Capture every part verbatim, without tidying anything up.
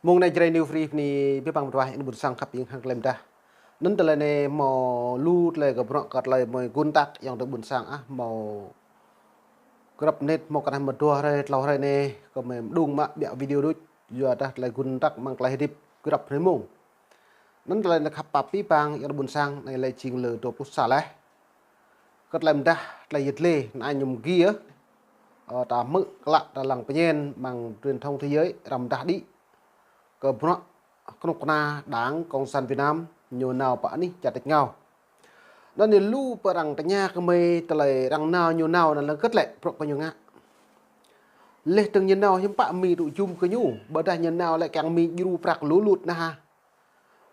Mơ̆ng anai Jrai New Free bơni abih bang mơtuah ƀing ƀôn sang khăp ƀing hăng tơlơi mơdah. Anŭn tơlơi anai hmâo lu tơlơi kơ bruă kơ tơlơi mơi gun tak ayŏng adơi ƀôn sang ah, hmâo grăp mơnit hmâo kơ anai mơ̆ dua hrơi, klâo hrơi anai kơ mơi mơđung mă ƀiă video đôč. Yua dah tơlơi gun tak mơ̆ng tơlơi hơdip grăp hrơi mông. Anŭn tơlơi anai khăp pap abih bang ayŏng adơi ƀôn sang, anai lĕ jing lơ dua pluh sa laih. Kơ tơlơi mơdah, tơlơi yet lĕ, anŭn ñu mơ̆ gih, ơ, ta hmư̆ klă ta lăng pơñen mơ̆ng truyền thông thế giới, arăng mơdah đĭ. Kơ bruă kơnuk kơna Đảng Cộng sản Việt Nam, ñu nao pơ anih čar tač rơngiao. Anŭn ñu lu pơ arăng tơña kơ mơi tơlơi arăng nao ñu nao anŭn lăng kơt lĕ bruă kơ ñu ngă. Laih dơ̆ng ñu nao hiư̆m pă mơi tŭ jum kơ ñu, ƀôdah ñu nao lĕ kiăng mơi djru prăk lu lut nah ha.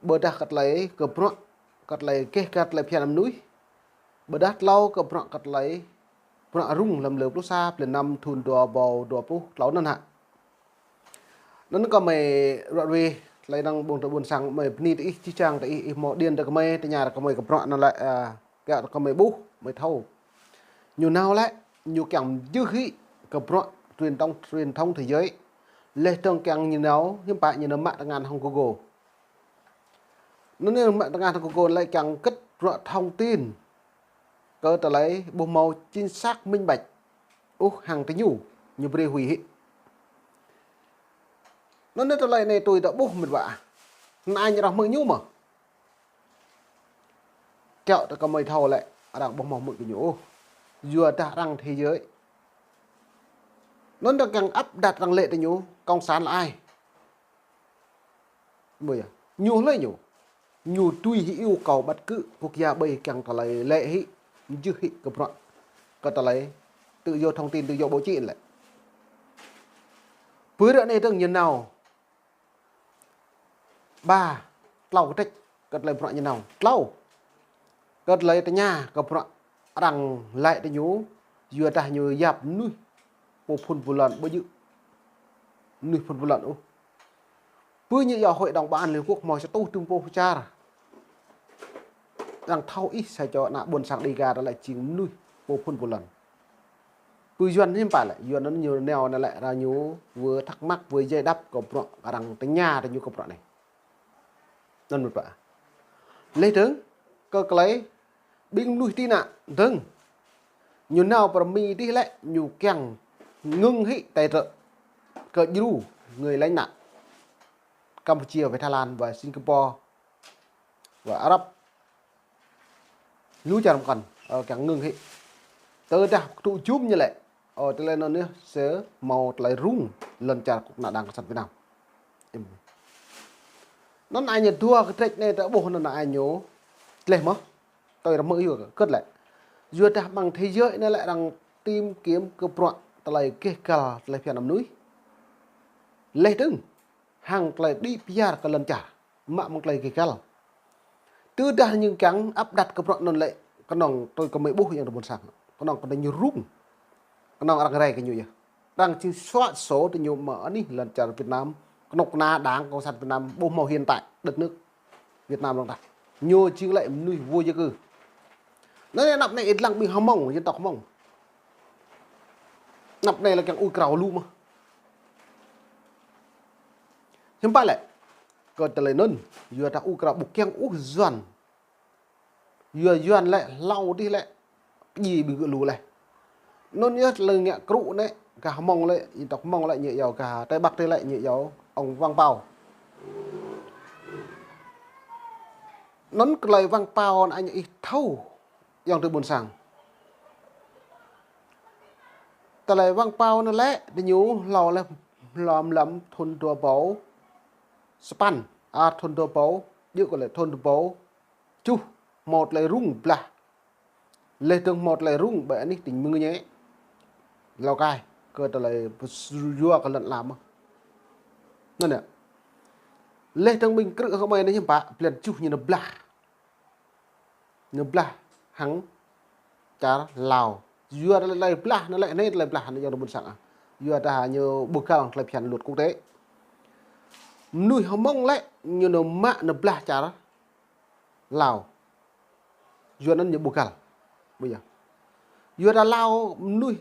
Ƀôdah kơ tơlơi kơ bruă, kơ tơlơi gêh găl tơlơi phiăn mơnuih. Ƀôdah klâo kơ bruă kơ tơlơi bruă rŭng lăm lơ pluh sa blan năm thun dua rơbâo dua pluh klâo anŭn hă. Anŭn kơ mơi ruă ruê, tơlơi năng ƀôn tơ ƀôn sang mơi bơni tơ ih, čih čang tơ ih, ih hmâo điện tơ kơ mơi, tơña tơ kơ mơi kơ bruă anŭn lĕ, a, kiăng tơ kơ mơi ƀuh, mơi thâo. Ñu nao lĕ, ñu kiăng mơjưh hĭ kơ bruă truyền thông, truyền thông thế giới. Laih dơ̆ng kiăng ñu nao, hiư̆m pă ñu nao mă tơngan hăng Google. Anŭn ñu mă tơngan hăng Google lĕ kiăng kơt bruă thông tin kơ tơlơi ƀu hmâo chính xác minh bạch ôh hăng tơ ñu, ñu brơi huĭ hĭ. Anŭn ñu tơlơi anai tui ta ƀuh mơ̆n ƀă. Anŭn ñu rah hmư̆ ñu mơ̆. Kiăng tơ kơ mơi thâo lĕ, arăng ƀu hmâo hmư̆ kơ ñu ôh. Yua dah arăng thế giới. Anŭn dah kiăng áp đặt arăng lĕ tơ ñu, cộng sản là ai. Ƀu yơh. Ñu hlơi ñu. Ñu tui hĭ yêu cầu bất cứ quốc gia ƀơi kiăng tơlơi lĕ hĭ, mơjưh hĭ kơ bruă. Kơ tơlơi tự do thông tin, tự do báo chí lĕ. Pơ ră anai dơ̆ng ñu nao ba, klâo kơtrĕč kơ tơlơi bruă ñu nao. Klâo. Kơ tơlơi tơña kơ bruă arăng lĕ tơ ñu, yua dah ñu yap mơnuih pô phun pô lŏn ƀu djơ̆. Mơnuih phun pô lŏn ôh. Pơ ñu yua Hội đồng Bảo an Liên Hợp Quốc hmâo sa rơtuh tơm pô čar. Arăng thâo ih sa čô ană ƀôn sang Đêga ta lĕ jing mơnuih pô phun pô lŏn. Pơ Yuan hiư̆m pă lĕ, Yuan anŭn ñu nao anŭn lĕ arăng ñu wơ̆t thắc mắc wơ̆t giải đáp kơ bruă arăng tơña tơ ñu kơ bruă anai. Anŭn mơ̆n ƀă. Laih dơ̆ng, kơ tơlơi ƀing mơnuih tị nạn dơ̆ng. Ñu nao pơ Mi dih lĕ, ñu kiăng ngưng hĭ tài trợ kơ djru người lánh nạn Campuchia, với Thái Lan, với Singapore, với Arab. Lu čar mơkăn, ơ, kiăng ngưng hĭ. Tơdah tŭ jum ñu lĕ, ơ, tơlơi anŭn ñu sa hmâo tơlơi rŭng lŏn čar kơnuk kơna Đảng Cộng sản Việt Nam. Anŭn ai ñu dua kơtrĕč anai ta ƀuh anŭn ai ñu. Tơlơi mơ̆. Tui rơmơ̆ yua kơt lĕ. Yua dah mơ̆ng thế giới anai lĕ arăng tìm kiếm kơ bruă tơlơi gêh găl tơlơi phiăn mơnuih. Laih dơ̆ng hăng tơlơi đĭ pơyar kơ lŏn čar. Mă mơ̆ng tơlơi gêh găl. Tơdah ñu kiăng áp đặt kơ bruă anŭn lĕ, kơnơ̆ng tui kơ mơi ƀuh ayŏng adơi ƀôn sang. Kơnơ̆ng kơnơ̆ng ñu rŭng. Kơnơ̆ng arăng rai kơ ñu yơh. Arăng jing soh sô tơ ñu mơ̆ anih lŏn čar Việt Nam. Kơnuk kơna Đảng Cộng sản Việt Nam ƀu hmâo hiện tại đất nước Việt Nam lăng tah. Ñu jing lĕ mơnuih vô gia cư. Anŭn anăp anai ih lăng ƀing Hmông, dân tộc Hmông. Anăp anai lĕ kiăng ui krao lu mơ̆. Hiư̆m pă lĕ. Kơ tơlơi anŭn, yua dah ui krao ƀu kiăng ôh Yuan. Yua Yuan lĕ hlâo dih lĕ, pơdjai ƀing gơ̆ lu laih. Anŭn yơh tơlơi ngă krŭ anai, gah Hmông lĕ, dân tộc Hmông lĕ ñu iâu gah Tây Bắc dih lĕ ñu iâu ông Văn Pao. Anŭn tơlơi Văn Pao anai ñu ih thâo, ayŏng adơi ƀôn sang. Tơlơi Văn Pao anŭn lĕ, tơ ñu hlâo lĕ, hlâo mlam thun dua rơbâo sapăn, a, thun dua rơbâo, djơ̆ kơ lĕ thun dua rơbâo tơjuh, hmâo tơlơi rŭng blah. Laih dơ̆ng hmâo tơlơi rŭng ƀơi anih tỉnh Mường Nhé, Lào Cai, kơ tơlơi pơyua kơ lŏn ala mơ̆. Anŭn yơh. Laih dơ̆ng ƀing krư̆ hơmơi anai hiư̆m pă, blan tơjuh ñu nao blah. Ñu blah hăng čar Lào. Yua tơlơi blah anŭn lĕ, anai tơlơi blah anai ayŏng adơi ƀôn sang ah. Yua dah ñu ƀu găl tơlơi phiăn luật quốc tế. Mơnuih Hmông lĕ, ñu nao mă nao blah čar Lào. Yua anŭn ñu ƀu găl. Ƀu yơh. Yua dah Lào mơnuih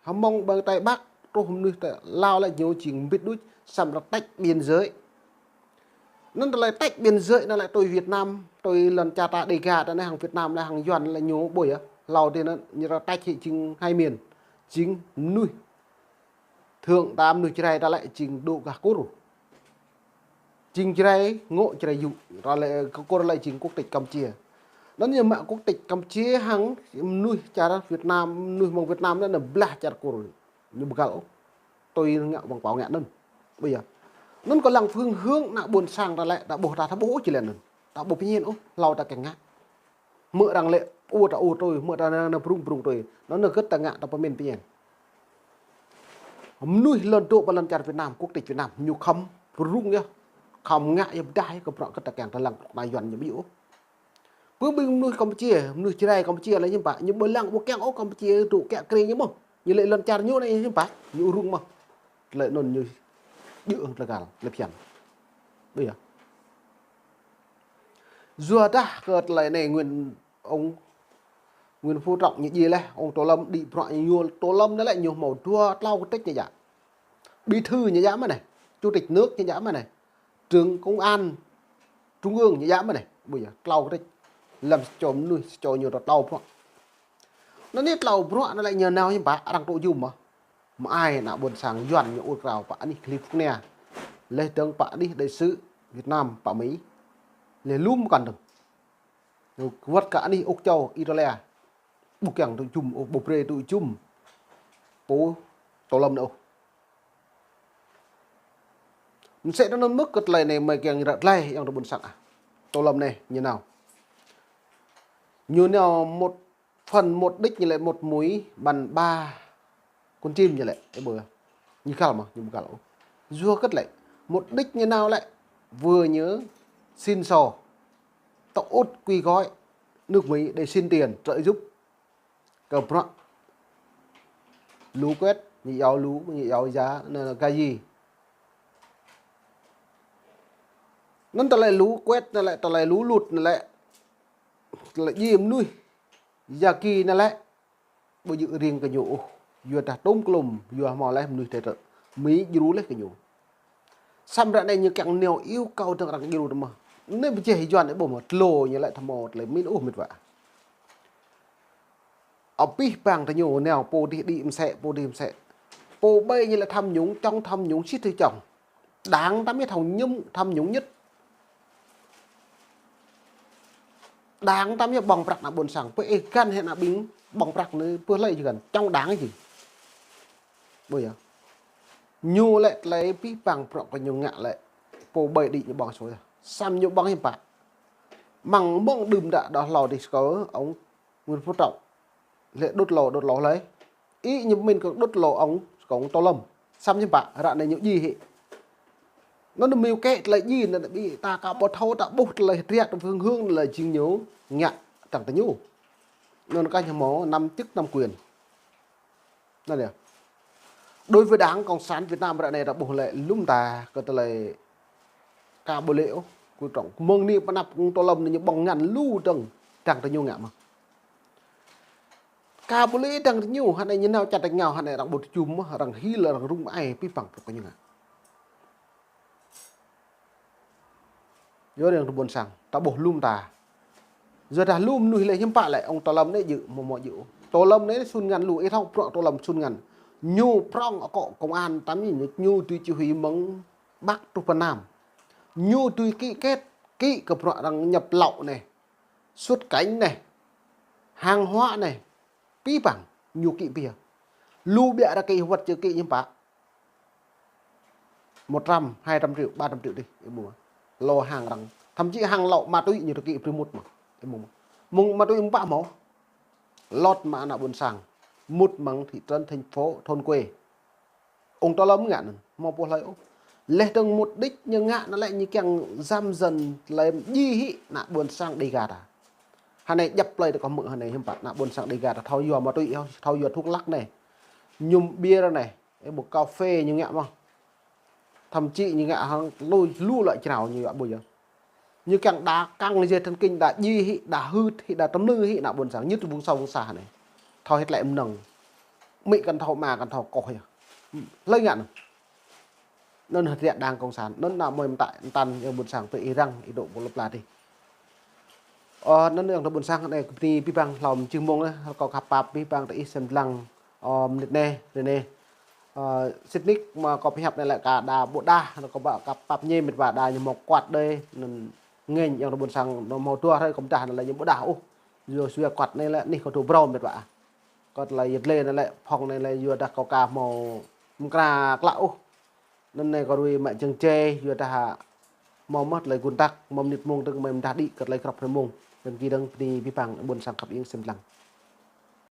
Hmông ƀơi Tây Bắc, truh mơnuih Tây Lào lĕ ñu jing mbĭt đôč, samơ̆ arăng tĕč biên giới. Anŭn tơlơi tách biên giới anŭn lĕ tui Việt Nam, tui lŏn čar ta Đêga ta anai hăng Việt Nam anai hăng Yuan lĕ ñu ƀuh yơh. Hlâo dih anŭn ñu ră tách hĭ jing hai miền. Jing mơnuih thượng ta mơnuih Jrai ta lĕ jing dŏ gah Kur. Jing Jrai ngŏ Jrai yŭ, ta lĕ Kur lĕ jing quốc tịch Campuchia. Anŭn ñu mă quốc tịch Campuchia hăng mơnuih čar Việt Nam, mơnuih mơ̆ng Việt Nam anŭn blah čar Kur. Ñu ƀu găl ôh. Tui ngă ƀơ̆ng pao ngă anŭn. Ƀuh yơh. Anŭn kâo lăng phương hướng ană ƀôn sang ta lĕ, ta ƀuh ta, ta ƀuh ôh či lĕ anŭn. Ta ƀuh pơñen ôh, hlâo ta kiăng ngă. Hmư̆ arăng lĕ, ôh ta ôh tui, hmư̆ ta anŭn, anŭn brung brung tui. Anŭn anŭn gơ̆t ta ngă ta pơmĭn pơñen. Mơnuih lŏn dŏ pơ lŏn čar Việt Nam, quốc tịch Việt Nam, ñu khŏm brung yơh. Khŏm ngă yơh pơdah yơh kơ bruă gơ̆t ta kiăng ta lăng bruă anai Yuan ñu ƀu djơ̆ ôh. Pơ ƀing mơnuih Campuchia, mơnuih Jrai Campuchia lĕ hiư̆m pă, ñu ƀu lăng ƀu kiăng ôh Campuchia dŏ kiă kriê ñu mơ̆n. Ñu lĕ lŏn čar ñu anai hiư̆m pă, ñu rŭng mơ̆n. Tơlơi anŭn ñu djơ̆ hăng tơlơi găl, tơlơi phiăn. Ƀuh yơh. Yua dah kơ tơlơi anai Nguyễn, ông Nguyễn Phú Trọng ñu djai laih, ông Tô Lâm đĭ bruă ñu, Tô Lâm anai lĕ ñu hmâo dua tlâo kơ trik ñu djă. Bí thư ñu djă mơ̆n anai, chủ tịch nước ñu djă mơ̆n anai. Trưởng công an trung ương ñu djă mơ̆n anai, ƀuh yơh, tlâo kơ trik. Lăm sa čô mơnuih, sa čô ñu dŏ tlâo bruă. Anŭn anai tlâo bruă anŭn lĕ ñu nao hiư̆m pă, arăng tŭ jum mơ̆n. Mơai ană ƀôn sang Yuan ñu ur krao pơ anih California. Laih dơ̆ng pơ anih đại sứ Việt Nam pơ Mỹ. Laih lŏm kăn dơ̆ng. Ñu wơ̆t kơ anih Úc Châu, Italia. Ƀu kiăng tŭ jum, ƀu brơi tŭ jum. Pô Tô Lâm anai ôh. Mơsĕ anŭn mơ̆n kơ tơlơi anai mơi kiăng ră tơlơi yang tơ ƀôn sang ah. Tô Lâm anai, ñu nao. Ñu nao một phần mục đích ñu lĕ một mũi bắn ba con chim ñu lĕ, ơ ƀuh. Ñu găl mơ̆n, ñu ƀu găl ôh. Yua hơget lĕ, mục đích ñu nao lĕ, vừa ñu xin sổ, tơ ŭt quy gói nước Mỹ để xin tiền trợ giúp kơ bruă lũ quét, ñu iâu lũ, ñu iâu ya, anŭn, anŭn Gaza. Anŭn tơlơi lũ quét anŭn lĕ, tơlơi lũ lụt anŭn lĕ, tơlơi djai mơnuih, Yagi anŭn lĕ, ƀu djơ̆ riêng kơ ñu ôh, yua dah tôm klôm, yua hmâo laih mơnuih tơtơ, Mỹ djru laih kơ ñu. Samơ̆ ră anai ñu kiăng nao iâu kơ dơ̆ng arăng djru tơ mơ̆n. Anai pơjeh Yuan anai ƀuh mơ̆n, tlô ñu lĕ tơhmâo tơlơi min ôh met wa. Abih bang tơ ñu nao pô dih đĭ mơsĕ, pô dih mơsĕ. Pô ƀai ñu lĕ tham nhũng, chống tham nhũng, sĭt tui chống. Đảng tăm yơh tham nhũng, tham nhũng nhất. Đảng tăm yơh ƀơ̆ng prăk ană ƀôn sang. Pơ ih găn hĕ ană ƀing ƀơ̆ng prăk anai, pơ hlơi ih găn, chống đảng či. Ƀuh yơh. Ñu lĕ tơlơi abih bang bruă kơ ñu ngă lĕ. Pô ƀai đĭ ñu ƀơ̆ng sô yơh. Samơ̆ ñu ƀơ̆ng hiư̆m pă. Mơ̆ng mơ̆ng đưm đă đơ̆ng hlâo dih kơ ông Nguyễn Phú Trọng. Lĕ đốt lò, đốt lò hlơi. Ih ñu pơmĭn kơ đốt lò ông, kơ ông Tô Lâm. Samơ̆ hiư̆m pă, ră anai ñu djai hĭ. Anŭn ñu mơ̆ kĕ tơlơi djai anŭn ƀing ta aka ƀu thâo ta ƀuh tơlơi hơdră tơ phương hướng anŭn lĕ jing ñu ngă tơ̆ng tơ ñu. Anŭn kah ñu hmâo nắm chức nắm quyền. Anŭn yơh. Đối với Đảng Cộng sản Việt Nam ră anai ta ƀuh lĕ lŏm ta kơ tơlơi aka ƀu lĕ ôh, Nguyễn Phú Trọng. Mơ̆ng anai pơ anăp kơ ông Tô Lâm anai ñu ƀơ̆ng ngăn lu dơ̆ng, dơ̆ng tơ ñu ngă mơ̆n. Aka ƀu lĕ dơ̆ng tơ ñu, hơnai ñu nao čăt tơ ngao, hơnai arăng ƀu tŭ jum mơ̆n, arăng hil, arăng rŭng ai, abih bang bruă kơ ñu ngă. Yua yang tơ ƀôn sang, ta ƀuh lŏm ta. Yua dah lŏm mơnuih lĕ hiư̆m pă lĕ, ông Tô Lâm anai djơ̆, hmâo hmâo djơ̆. Tô Lâm anai sun ngăn lu, ih thâo bruă Tô Lâm sun ngăn. Ñu prŏng akŏ công an tăm ñu, ñu tui chỉ huy mơ̆ng Bắc truh pơ Nam. Ñu tui ký kết, ký kơ bruă arăng nhập lậu anai, xuất cảnh anai, hàng hóa anai, abih bang ñu ký pia. Lu ƀiă arăng ký wơ̆t či ký hiư̆m pă. Một trăm, hai trăm triệu, ba trăm triệu dih, ih ƀuh mơ̆n. Lô hàng arăng, thậm chí hàng lậu ma túy ñu tơ ký brơi mŭt mơ̆n, ih ƀuh mơ̆n. Mơ̆ng ma túy hiư̆m pă hmâo. Lŏt mơ̆ng ană ƀôn sang, mŭt mơ̆ng thị trấn, thành phố, thôn quê. Ông Tô Lâm ngă anŭn, hmâo pô hlơi ôh. Laih dơ̆ng mục đích ñu ngă anŭn lĕ ñu kiăng giam giữ lĕ djai hĭ ană ƀôn sang Đêga ta. Hơnai djŏp plơi ta kơ hmư̆ hơnai hiư̆m pă ană ƀôn sang Đêga ta thâo yua ma túy, thâo yua thuốc lắc anai, nhum beer anai, ơ ƀuh cà phê ñu ngă mơ̆n. Thậm chí ñu ngă hăng lu, lu lăi črao ñu yua ƀuh yơh. Ñu kiăng đa căng dây thần kinh, đa djai hĭ, đa hưt hĭ, đa tơmlư hĭ ană ƀôn sang, ñu tơ vùng sâu vùng xa anai. Thâo hĭ tơlơi mơnơ̆ng. Amĭ kăn thâo, ama kăn thâo, koh yơh. Hlơi ngă anŭn. Anŭn hơdră Đảng Cộng sản, anŭn ană mơi mơtă mơtăn ayŏng ƀôn sang tơ ih răng, ih dŏ pơ lŏp pla dih. Ơ, anŭn ayŏng adơi ƀôn sang anai kơ bơni abih bang hlâo mơ̆ng jơmông anai, rơkâo khăp pap abih bang tơ ih sem lăng, ơ, mơnit anai, ră anai. Ơ, sĭt nik mơ̆ kâo pơhiăp anai lĕ kơ đa ƀu đah, rơkâo ƀă khăp pap ñe mĕt wa đa ñu mơ̆ kuăt đơi, anŭn ngĕn ayŏng adơi ƀôn sang anŭn mơ̆ dua hrơi kơ mơdah anŭn lĕ ñu ƀu đah ôh. Yua, yua kuăt anai lĕ anih kâo dŏ brâo mĕt wa. Kâo tơlơi yet lĕ anŭn lĕ phŏng anai lĕ yua dah kâo ka mơ̆ mơkra klă ôh. Anŭn anai kâo rui mă jơ̆ng jai, yua dah mơ̆ mơ̆ tơlơi gun tăk, mơ̆ mơnit mông dơ̆ng mơ̆ mơdah đĭ kơ tơlơi krŏp hrơi mông. Anŭn gih dơ̆ng bơni abih bang ƀôn sang khăp ing sem lăng.